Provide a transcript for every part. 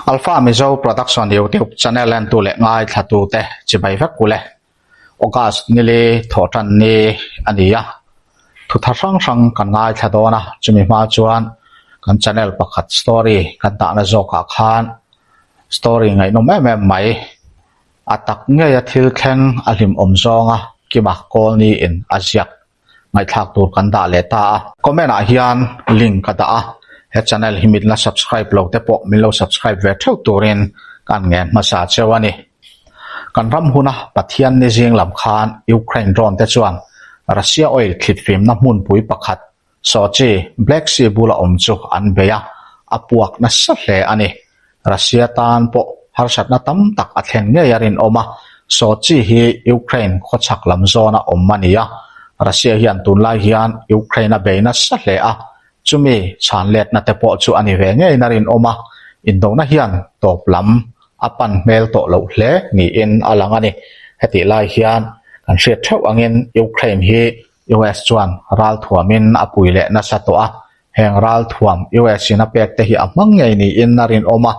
Alpha Mizo Production YouTube channel entu leh ngaithla tute chibai vek u le. August nili thawhtan ni a ni a, thutha hrang hrang kan ngaithla dawn a, chumi hma chuan kan channel pakhat story kan dahna zawkah khan story ngaihnawm em em mai a tak ngeia thil thleng a hlimawm zawnga kima kawlni in a ziak ngaihthlak tur kan dah leh ta a. Comment ah hian link ka dah a, he channel hi min la subscribe lo te pawh min lo subscribe ve theuh turin kan ngen hmasa cheu a ni. Kan ram huna Pathian ni zing lam khan Ukraine drone te chuan Russia oil thlitfimna hmunpui pakhat Sochi, Black Sea bula awm chu an bei a, a puak nasa hle a ni. Russia tan pawh harsatna tam tak a thlen ngei a rinawm a, Sochi hi Ukraine khawchhak lam zawna awm a ni a, Russia hian tunlai hian Ukraine a bei nasa hle a, chumi chhan letna te pawh chu a ni ve ngeiin a rinawm a, indona hian tawp lam a pan hmel tawh loh hle niin a lang a ni. Hetih lai hian kan hriat theuh angin Ukraine hi US chuan ralthuamin a pui leh nasa tawh a, heng ralthuam US in a pek te hi a hmang ngei niin a rinawm a,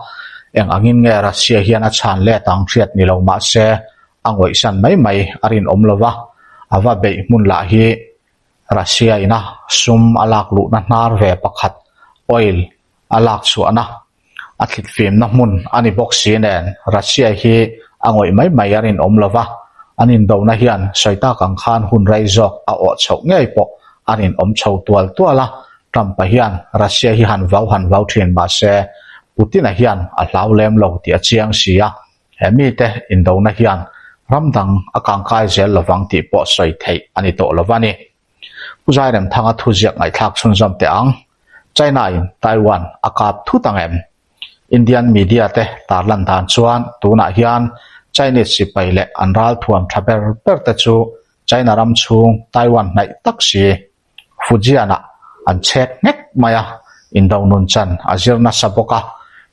eng angin nge Russia hian a chhan let ang hriat ni lo mah se a ngawihsan mai mai a rinawm lo va, a va beih hmun lah hi Russia ina sum a lak luhna hnar ve pakhat oil a lak chhuahna a thlitfimna hmun a ni bawk si nen Russia hi a ngawih mai mai a rinawm lo va, an indona hian sawi tak ang khan hun rei zawk a awh chhoh ngei pawh a rinawm chho tual tual a, Trump-a hian Russia hi han vau han vau thin mah se Putin-a hian a hlau lem lo tih a chiang si a, he mite indona hian ram dang a kangkai zel lovang tih pawh sawi theih a ni tawh lo va ni. Pu Zairemthanga thuziak ngaihthlak chhunzawm teh ang. China in Taiwan a kap thut ang em? Indian media te tarlan dan chuan tunah hian Chinese sipai leh an ralthuam tha ber ber te chu China ram chhung Taiwan hnaih tak si Fujian ah an chhek nghek mai a, indo nun chan a zir nasa bawk a,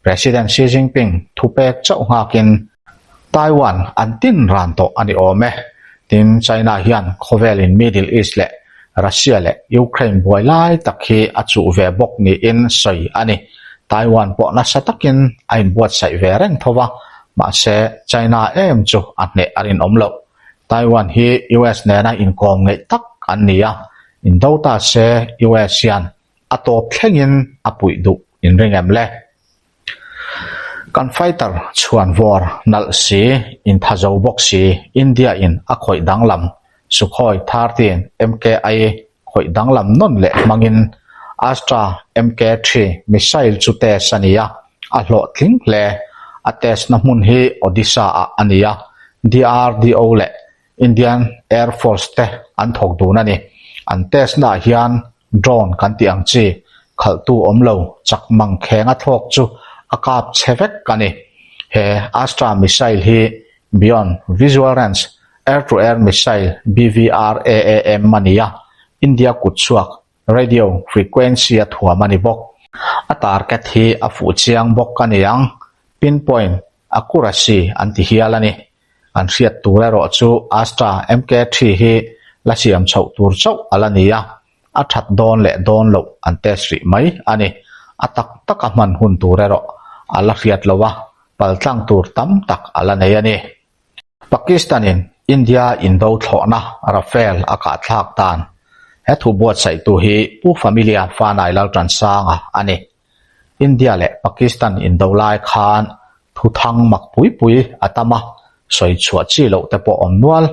President Xi Jinping thupek chauh nghakin Taiwan an tin ran tawh a ni awm e. Tin, China hian khawvelin Middle East leh Russia leh Ukraine buai lai tak hi a chuh ve bawk niin sawi a ni. Taiwan pawh nasa takin a inbuatsaih ve reng tho va, mahse China em chu a hneh a rinawm loh. Taiwan hi US nena inkawm ngeih tak an ni a, indo ta se US hian a tawp thlengin a puih duh inring em le? Kan fighter chhuan vawr nalh si, intha zo bawk si, India in a khawih danglam Sukhoi 13 MKI khawih danglam nawn leh hmangin Astra MK3 missile chu test a ni a, a hlawhtling hle. A test na hmun hi Odisha ah a ni a, DRDO leh Indian Air Force te an thawk dun a ni. An test naah hian drone kan tih ang chi khalhtu awm lo chak mang kheng a thlawk chu a kap chhe vek a ni. He Astra missile hi Beyond Visual Range Air-to-Air Missile, BVRAAM, a ni a, India kut chhuak radio frequency a thuam a ni bawk. A target hi a fuh chiang bawk a ni ang, pinpoint accuracy an ti hial a ni. An hriat tur erawh chu Astra MK3 hi la siam chhoh tur chauh a la ni a, a that dawn leh dawn loh an test rih mai a ni. A tak taka hman hun tur erawh a la hriat lo a, paltlang tur tam tak a la nei a ni. Pakistan-in India indo thlawhna Rafale a kahthlak dan he thu buatsaihtu hi Pu Familia Fanai Laltansanga a ni. India leh Pakistan indo lai khan thu thang mak pui pui a tam a, sawi chhuah chi loh te pawh awm nual.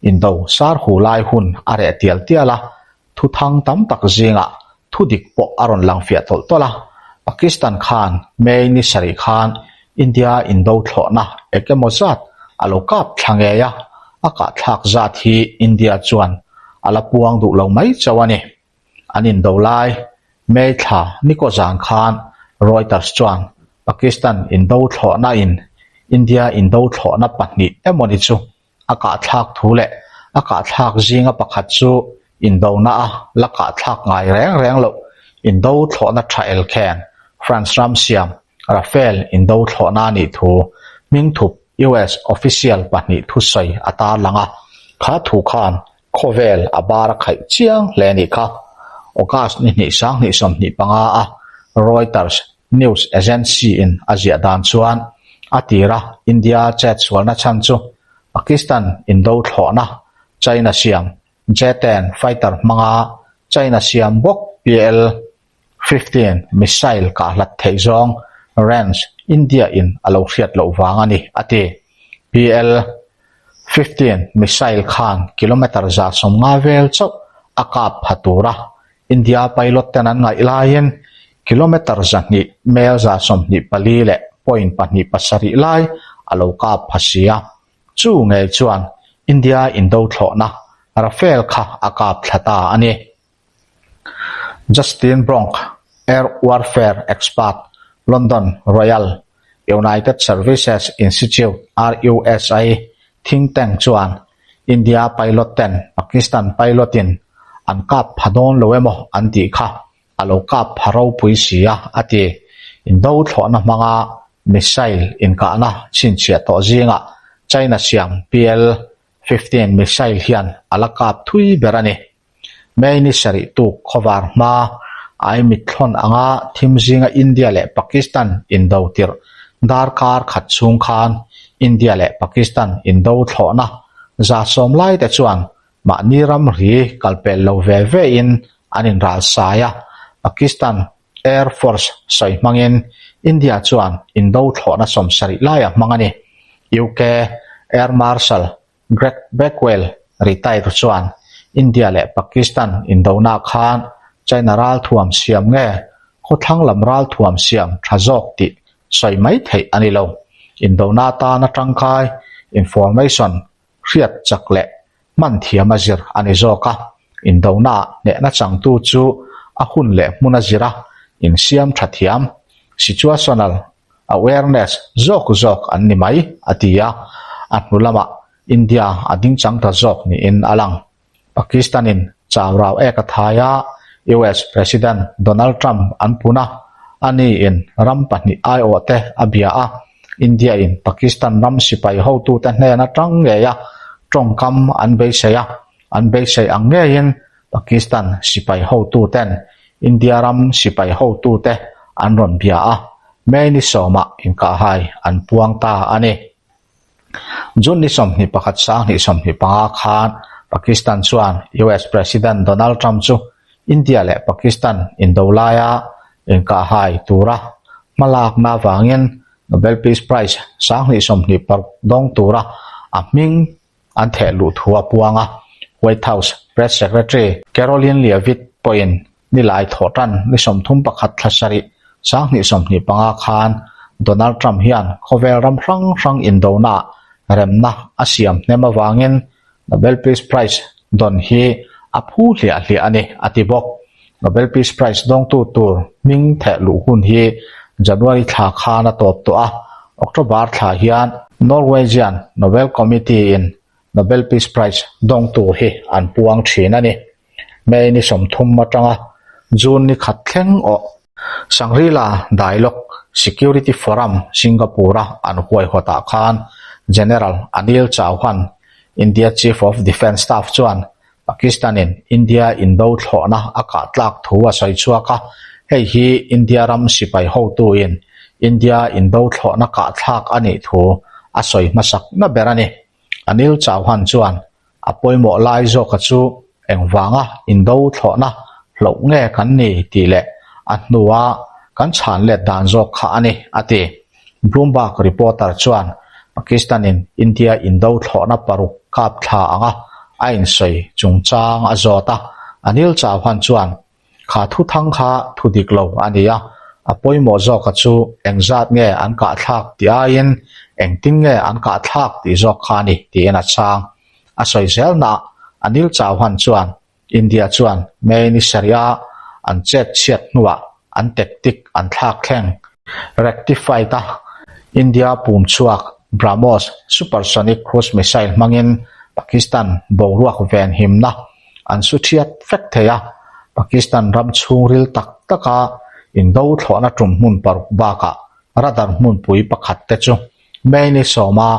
Indo sar hu lai hun a reh tial tial a, thu thang tam tak zingah thu dik pawh a rawn lang fiah tawlh tawlh a. Pakistan khan May ni sarih khan India indo thlawhna eng emaw zat a lo kap thla ngei a, a kahthlak zat hi India chuan a la puang duh lo mai chauh a ni. An indo lai May thla nikaw zan khan Reuters chuan Pakistan indo thlawhna in India indo thlawhna pahnih emawni chu a kahthlak thu leh a kahthlak zinga pakhat chu indona a la kahthlak ngai reng reng loh indo thlawhna tha elkhen France ram siam Rafale indo thlawhna a nih thu hmingthup US official pahnih thusawi a tarlang a, kha thu khan Khawvel a bar a khaih chiang hle a nih kha. August ni hnih 2025 a Reuters. News Agency-in a ziah dan chuan a tira India chetsualna chhan chu Pakistan indo thlawhna China siam J-10 fighter hmanga China siam bawk PL 15 missile kah hlat theih zawng range India in a lo hriat loh vang a ni, a ti. PL 15 missile khan kilometre 150 vel chauh a kap pha tura India pilot ten an ngaih laiin kilometre 200 mel 124 leh point pahnih pasarih lai a lo kap pha si a. Chu ngei chuan India indo thlawhna Rafale kha a kap thla ta a ni. Justin Bronk, Air Warfare Expert, London Royal United Services Institute, RUSI, think tank chuan India pilot ten Pakistan pilot in an kap pha dawn lo emaw an tih kha a lo kap pha ropui si a, a ti. Indo thlawhna hmanga missile inkahna chhinchhiah tawh zingah China siam PL 15 missile hian a la kap thui ber a ni. May ni sarih tuk khawvar hma ai mitthlawn anga thim zinga India leh Pakistan indo tirh darkar khat chhung khan India leh Pakistan indo thlawhna 70 lai te chuan mahni ramri kalpel lo ve ve in an inral sai a, Pakistan Air Force sawi hmangin India chuan indo thlawhna 70 lai a hmang a ni. UK Air Marshal Greg Bakewell retired chuan India leh Pakistan indona khan China ralthuam siam nge khawthlang lam ralthuam siam tha zawk tih sawi mai theih a ni lo. Indona atana tangkai information hriat chak leh hman thiam a zir a ni zawk a, indona hnehna changtu chu a hun leh hmun a zir a, insiam tha thiam, situational awareness, zawk zawk an ni mai, a ti a, a hnu lamah India a dingchang ta zawk niin a lang. Pakistan-in chau rau ek a thai a, US President Donald Trump an pun a, ani in ram pahnih aiawhte a bia a, India-in Pakistan ram sipai hotute hnen atang ngei a tawngkam an beisei a, an beisei ang ngeiin Pakistan sipai hotuten India ram sipai hotute an rawn bia a, May ni sawmah inkahhai an puang ta a ni. June ni 21 2025 khan Pakistan chuan US President Donald Trump chu India leh Pakistan indo laia inkahhai tura hmalakna avangin Nobel Peace Prize 2026 dawng tura a hming an theh luh thu a puang a. White House Press Secretary Karoline Leavitt pawhin nilai thawhtan ni 31 thla sarih 2025 khan Donald Trump hian khawvel ram hrang hrang indonaah remna a siam hnem avangin Nobel Peace Prize dawn hi a phu hliah hliah a ni, a ti bawk. Nobel Peace Prize dawngtu tur hming theh luh hun hi January thla khan a tawp tawh a, October thla hian Norwegian Nobel Committee-in Nobel Peace Prize dawngtu hi an puang thin a ni. May ni 30 atanga June ni khat thleng awh Shangri-La Dialogue Security Forum Singapore-a an huaihawtah khan General Anil Chauhan, India Chief of Defence Staff chuan Pakistan-in India indo thlawhna a kah tlak thu a sawi chhuak a, hei hi India ram sipai hotuin India indo thlawhna kah thlak a nih thu a sawi hmasak na ber a ni. Anil Chauhan chuan a pawimawh lai zawka chu engvanga indo thlawhna hloh nge kan ni tih leh a hnua kan chhan let dan zawk kha a ni, a ti. Bloomberg reporter chuan Pakistan-in India indo thlawhna paruk kap thla anga a insawi chungchang a zawt a, Anil Chauhan chuan Kha thu thang kha thu dik lo a ni a, a pawimawh zawka chu engzat nge an kah thlak tih aiin engtin nge an kah thlak tih zawk kha a ni tiin a chhang. A sawi zelnaah Anil Chauhan chuan India chuan May ni sarih a an chet chhiat hnuah an tactic an thlak thleng, rectified, a, India pum chhuak BrahMos supersonic cruise missile hmangin Pakistan boruak venhimna an su thiat vek thei a, Pakistan ram chhungril tak taka indo thlawhna tum hmun paruk bakah radar hmunpui pakhat te chu May ni sawma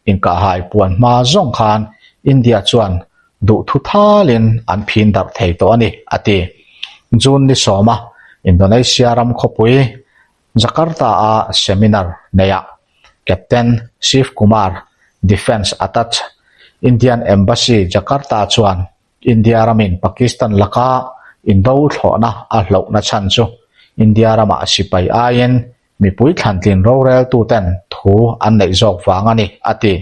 inkahhai puan hma zawng khan India chuan duhthu thalin an phin darh thei tawh a ni, a ti. June ni sawma Indonesia ram khawpui. Jakarta-a seminar neihah Captain Shiv Kumar, Defence Attache, Indian Embassy Jakarta chuan India ramin Pakistan laka indo thlawhna a hlauhna chhan chu India ramah sipai aiin mipui thlantlin roreltuten thu an neih zawk vang a ni, a ti.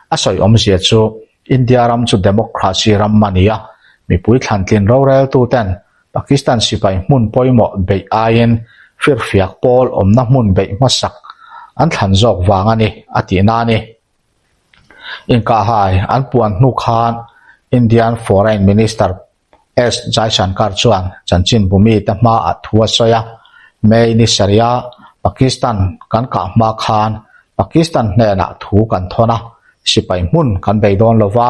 A sawi awmzia chu India ram chu democracy ram a ni a, mipui thlantlin roreltuten Pakistan sipai hmun pawimawh beih aiin firfiak pawl awmna hmun beih hmasak an thlan zawk vang a ni, a tihna a ni. Inkahhai an puan hnu khan Indian Foreign Minister S Jaishankar chuan chanchinbu mite hmaah thu a sawi a, May ni sarih-a Pakistan kan kah hma khan Pakistan hnenah thu kan thawn a, sipai hmun kan bei dawn lova,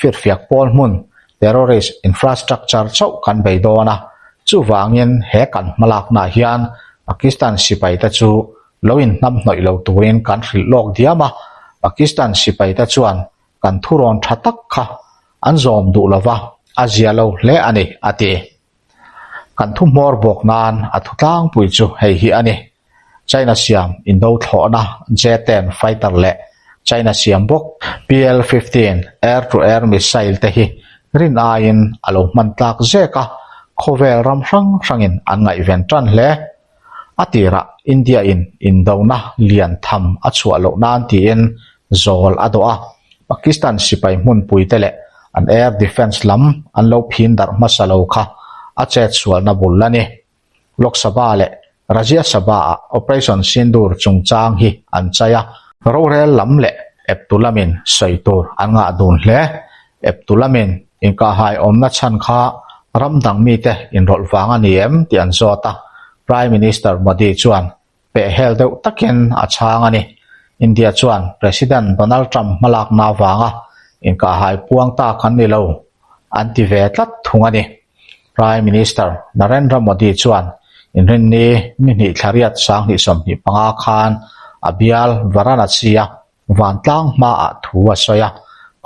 firfiak pawl hmun, terrorist infrastructure chauh kan bei dawn a, chuvangin he kan hmalaknaah hian Pakistan sipaite chu Lo inhnamhnawih lo turin kan hrilh lawk diam a, Pakistan sipaite chuan kan thurawn tha tak kha an zawm duh lo va, a zia lo hle a ni, a ti. Kan thu hmawr bawk nan a thu tlangpui chu hei hi a ni, China siam indo thlawhna J-10 fighter leh China siam bawk PL-15 air-to-air missile te hi rin aiin a lo hman tlak zek a, khawvel ram hrang hrangin an ngaihven tan hle. A tirah India-in indona lian tham a chhuah loh nan tiin zawl a dawh a, Pakistan sipai hmunpuite leh an air defence lam an lo phin darh hmasa lo kha a chetsualna bul a ni. Lok Sabha leh Rajya Sabha-ah Operation Sindoor chungchang hi an chai a, rorel lam leh eptu lamin sawi tur an ngah dun hle. Eptu lamin inkahhai awmna chhan kha ram dang mite inrawlh vang a ni em tih an zawt a, Prime Minister Modi chuan pehhel deuh takin a chhang a ni. India chuan President Donald Trump hmalakna avanga inkahhai puang ta kan ni lo an ti ve tlat thung a ni. Prime Minister Narendra Modi chuan inrinni ni hnih thla riat 2025 khan a bial Varanasi-a Vantlang hmaah thu a sawi a,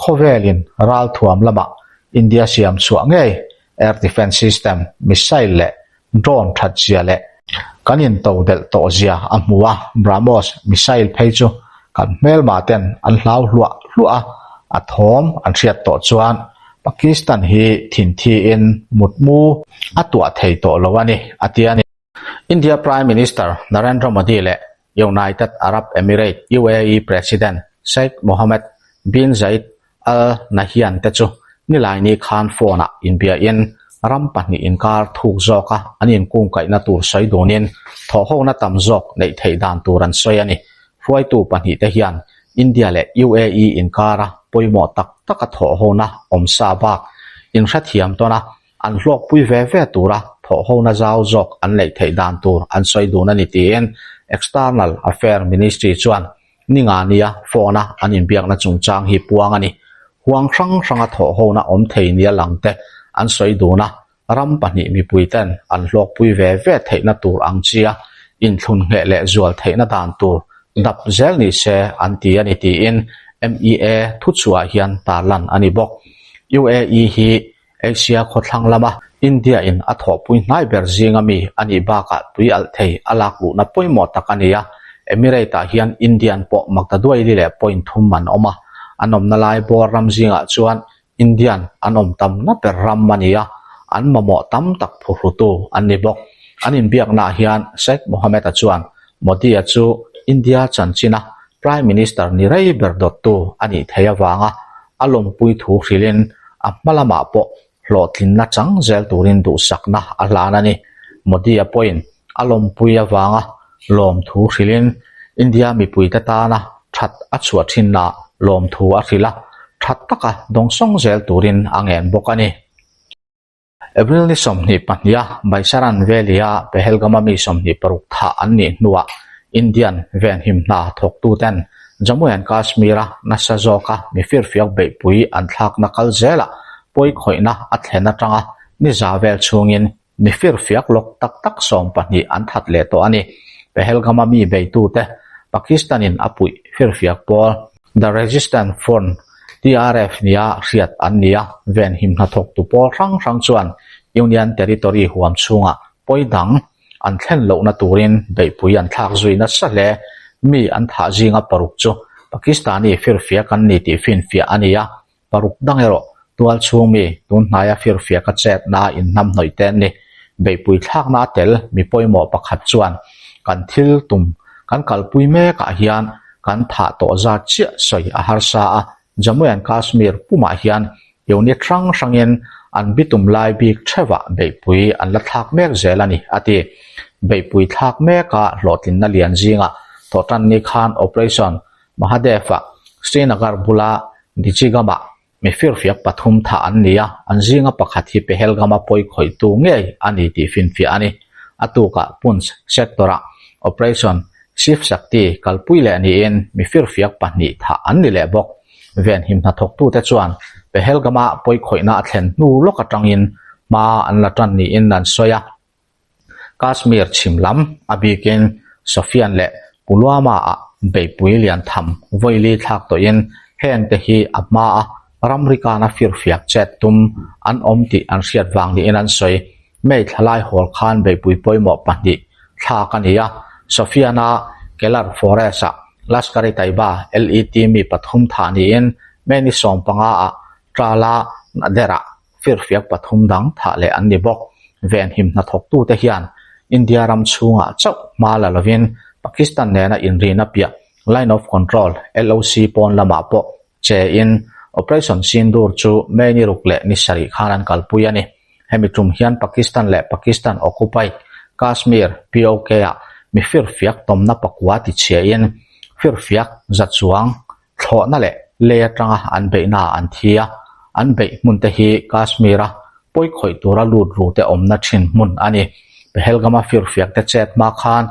khawvelin ralthuam lamah India siam chhuah ngei air defence system, missile leh drone that zia leh kan intodelh tawh zia a hmu a, BrahMos missile phei chu kan hmelma ten an hlau hluah hluah a, a thawm an hriat tawh chuan Pakistan hi thinthi in mutmu a tuah thei tawh lo a ni, a ti a ni. India Prime Minister Narendra Modi leh United Arab Emirates, UAE, President Sheikh Mohammed bin Zayed Al Nahyan te chu Nilaini khan phone-ah inbiain ram pahnih inkar thuk zawka an inkungkaihna tur sawi dunin thawhhona tam zawk neih theih dan tur an sawi a ni. Hruaitu pahnihte hian India leh UAE inkara pawimawh tak taka thawhhona awmsa bak inhrethiam tawn a, An hlawkpui ve ve tura thawhhona zau zawk an neih theih dan tur an sawi dun a ni tiin External Affair Ministry chuan Ningania phone-a an inbiakna chungchang hi puang a ni. Huang hrang hranga thawhhona awm thei nia langte an sawi dun a, ram pahnih mipuiten an hlawkpui ve ve theihna tur ang chia inthlun ngheh leh zual theihna dan tur dap zel ni se an ti a ni tiin MEA thuchhuah hian tarlan a ni bawk. UAE hi Asia khawthlang lama India in a thawhpui hnai ber zinga mi a nih bakah tui alh thei a lak luhna pawimawh tak a ni a, Emirate ah hian Indian pawh maktaduaili leh point thum an awm a, an awmna lai bawr ram zingah chuan Indian an awm tamna ber ram a ni a, an mamawh tam tak phuhrutu an ni bawk. An inbiaknaah hian Sheikh Mohammed-a chuan Modi-a chu India chanchina Prime Minister ni rei ber dawttu a nih theih avanga a lawmpui thu hrilhin a hma lamah pawh hlawhtlinna chang zel turin duhsakna a hlan a ni. Modi-a pawhin a lawmpui avanga lawmthu hrilhin India mipuite tana that a chhuah thinnaah lawmthu a hrilh a, tha taka dawngsawng zel turin a ngen bawk a ni. April ni 22 a Baisaran Valley-a Pahalgam-a mi 26 thah an nih hnuah Indian venhim hna thawktuten Jammu and Kashmir-a nasa zawka mi firfiak beihpui an thlakna kal zelah pawikhawihna a thlen atanga ni za vel chhungin mi firfiak lawk tak tak 12 an that leh tawh a ni. Pahalgam-a mi beitute Pakistan-in a puih firfiak pawl The Resistance Front, TRF, nia hriat an ni a, venhim hnathawktu pawl hrang hrang chuan Union Territory huam chhungah pawi dang. an thlen lohna turin beihpui an thlak zui nasa hle. Mi an thah zinga paruk chu Pakistani firfiak an ni tih finfiah a ni a, paruk dang erawh tual chhung mi tun hnaia firfiak a chetna inhnamhnawih te an ni. Beihpui thlakna a tel mi pawimawh pakhat chuan kan thil tum kan kalpui mekah hian kan thah tawh zat chiah sawi a harsa a, Jammu and Kashmir pumah hian unit hrang hrangin an bitum lai bik theuhah beihpui an la thlak mek zel a ni, a ti. Beihpui thlak meka hlawhtlinna lian zingah thawhtanni khan Operation Mahadev-ah Srinagar bula Dichigam-ah mi firfiak pathum thah an ni a, an zinga pakhat hi Pahalgam-a pawi khawihtu ngei a ni tih finfiah a ni. A tukah Poonch sector-ah Operation Shiv Shakti kalpui leh niin mi firfiak pahnih thah an ni leh bawk. Venhim hnathawktute chuan Pahalgam-a pawikhawihna a thlen hnu lawk atangin hma an la tan niin an sawi a. Kashmir chhim lam a bikin Sofian leh Pulwama-ah beihpui lian tham vawili thlak tawhin hengte hi a hmaa ramri kana firfiak chet tum an awm tih an hriat vang niin an sawi. May thlalai hawl khan beihpui pawimawh pahnih thlak a ni a, Sofiana Kelar Forest-ah Lashkar-e-Taiba, LET, mi pathum thah niin May ni sawmpanga ah Trala Nader-ah firfiak pathum dang thah leh an ni bawk. Venhim hnathawktute hian India ram chhungah chauh hma la lovin Pakistan nena inrina piah Line of Control, LOC, pawn lamah pawh che in Operation Sindoor chu May ni ruk leh ni sarih khan an kalpui a ni. Hemi tum hian Pakistan leh Pakistan Occupied Kashmir, POK, ah mi firfiak tawmna pakua ti chhiain firfiak za chuang thlawhna leh lei atanga an beihna ah an thi a, an beih hmun te hi Kashmir-a pawikhawih tura lut ru te awmna thin hmun a ni. Pahalgam-a firfiak te chet hma khan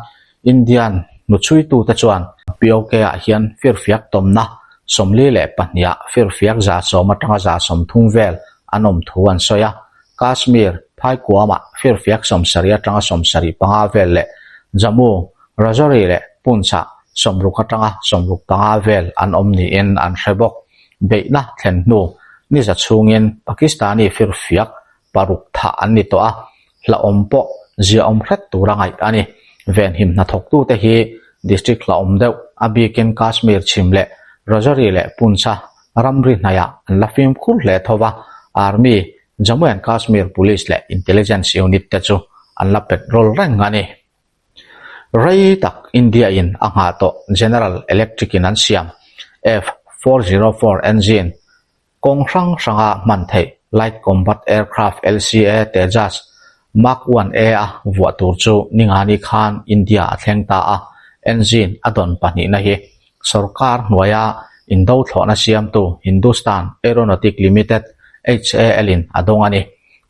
Indian hnuchhuitute chuan POK-ah hian firfiak tawmna 42 ah firfiak 100 atanga 30 vel an awm thu an sawi a. Kashmir phaikuamah firfiak 70 atanga 75 vel leh Jammu, Rajouri leh Poonch-ah 60 atanga 65 vel an awm niin an hre bawk. Beihna thlen hnu ni za chhungin Pakistani firfiak paruk thah an ni tawh a, hlauhawm pawh ziaawm hret tura ngaih a ni. Venhim hnathawktute hi district hlauhawm deuh, a bikin Kashmir chhim leh Rajouri leh Poonch-a ramri hnaihah an la fimkhur hle tho va, Army, Jammu and Kashmir Police leh Intelligence Unit te chu an la petrol reng a ni. Rei tak India-in a nghah tawh General Electric-in an siam F-404 engine Kawng hrang hranga hman theih Light Combat Aircraft, LCA, Tejas, Mark One A a vuah tur chu Ningani khan India a thleng ta a, engine a dawn pahnihna hi sorkar hnuaia indo thlawhna siamtu Hindustan Aeronautic Limited, HAL, in a dawng a ni.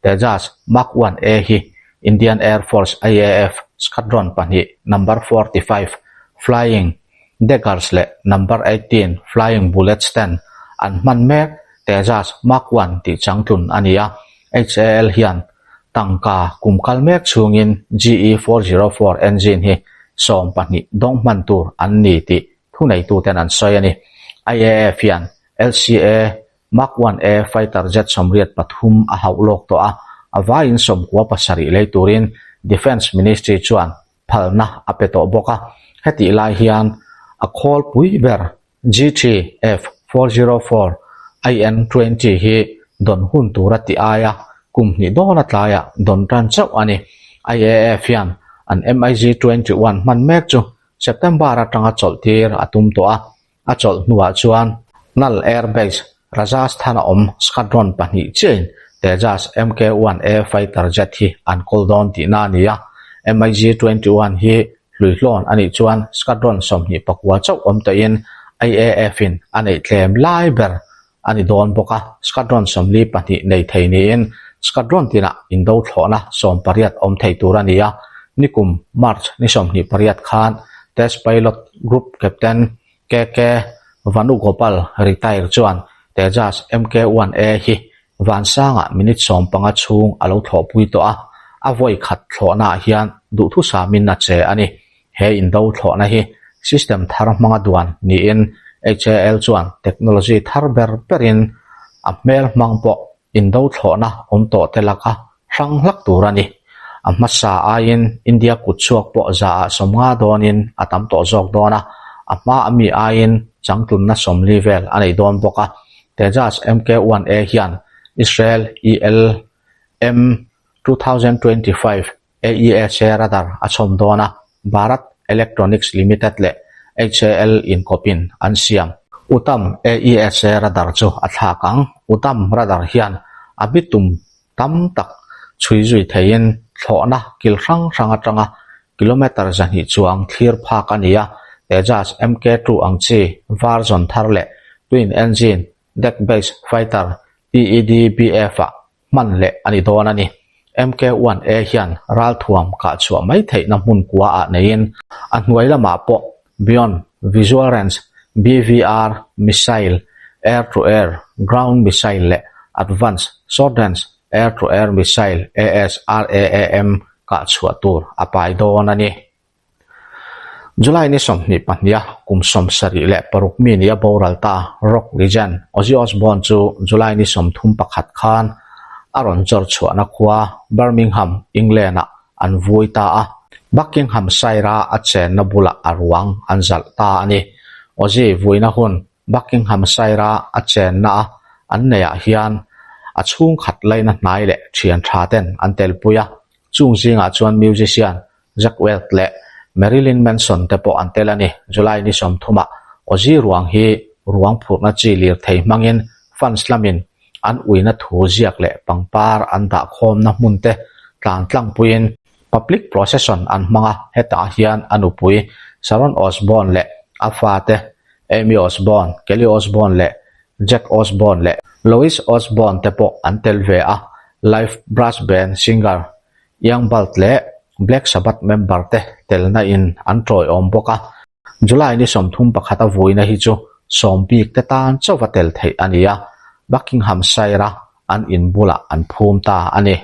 Tejas Mark One A hi Indian Air Force, IAF, Squadron pahnih number 45 Flying Daggers leh Number 18 Flying Bullets ten an hman mek Tejas Mark One tih changtlun a ni a, HAL hian tangka kum kal mek chhungin GE 404 engine hi 12 dawng hman tur an ni tih thuneituten an sawi a ni. IAF hian LCA Mark One A fighter jet 83 a hauh lawk tawh a, a vaiin 97 lei turin Defence Ministry chuan phalna a pe tawh bawk a, hetih lai hian a khawlpui ber GTF 404 IN 20 hi dawn hun tura tih aia kum hnih dawna tlaiah dawn tan chauh a ni. IAF hian an MiG 21 hman mek chu September atanga chawlhtir a tum tawh a, A chawlh hnuah chuan Nal Air Base, Rajasthan-a awm squadron pahnih chiahin Tejas MK-1A fighter jet hi an kawl dawn tihna a ni a. MiG-21 hi hluihlawn a nih chuan squadron 29 chauh awm tawhin IAF-in a neih tlem lai ber a ni dawn bawk a, squadron 42 nei thei niin squadron tinah indo thlawhna 18 awm thei tur a ni a. Nikum March ni 28 khan test pilot group captain KK Vanugopal retire chuan Tejas MK-1A hi Vansangah minute 15 chhung a lo thlawhpui tawh a, a vawi khat thlawhnaah hian duhthusamin a che a ni. He indo thlawhna hi system thar hmanga duan niin HAL chuan technology thar ber berin a hmel hmang pawh indo thlawhna awm tawh te laka hrang hlak tur a ni. A hmasa aiin India kutchhuak pawh zaah 50 dawnin a tam tawh zawk dawn a, a hma a mi aiin changtlunna 40 vel a nei dawn bawk a. Tejas MK-1A hian Israel ELM 2025 AESA radar a chhawm dawn a, Bharat Electronics Limited leh HAL inkawpin an siam. Uttam AESA radar chu a thlak ang. Uttam radar hian a bitum tam tak chhui zui theiin thlawhna kil hrang hrang atanga kilometre 200 chuang thlir phak a ni a, Tejas MK-2 ang chi version thar leh twin engine deck-based fighter TEDBF-ah hman leh a ni dawn a ni. MK-1A hian ralthuam kah chhuah mai theihna hmun kua ah neiin a hnuai lamah pawh Beyond Visual Range, BVR, missile, air-to-air, ground missile leh Advanced Short Range Air-to-Air Missile, ASRAAM, kah chhuah tur a pai dawn a ni. July ni 22 a kum 76 mi nia boral ta rock legend Ozzy Osbourne chu July ni 31 khan a rawn chawr chhuahna khua Birmingham, England-ah an vui ta a, Buckinghamshire-a a chenna bulah a ruang an zalh ta a ni. Ozzy vuina hun Buckinghamshire-a a chenna a an neihah hian a chhungkhat laina hnai leh thian tha ten an telpui a, chung zingah chuan musician Jack Welch leh Marilyn Manson te pawh an tel a ni. July ni 30 ah Ozzy ruang hi ruang phurhna chi lirthei hmangin fans lamin an uina thu ziak leh pangpar an dah khawmna hmun te tlan tlangpuiin public procession an hmang a, hetah hian a nupui Sharon Osbourne leh a fate Amy Osbourne, Kelly Osbourne leh Jack Osbourne leh Louis Osbourne te pawh an tel ve a, live brass band singer Young Bald leh Black Sabbath member te telna in an tawiawm bawk a, July ni 31 a vuina hi chu sawm bik te tan chauh a tel theih a ni a, Buckinghamshire-a an in bulah an phum ta a ni.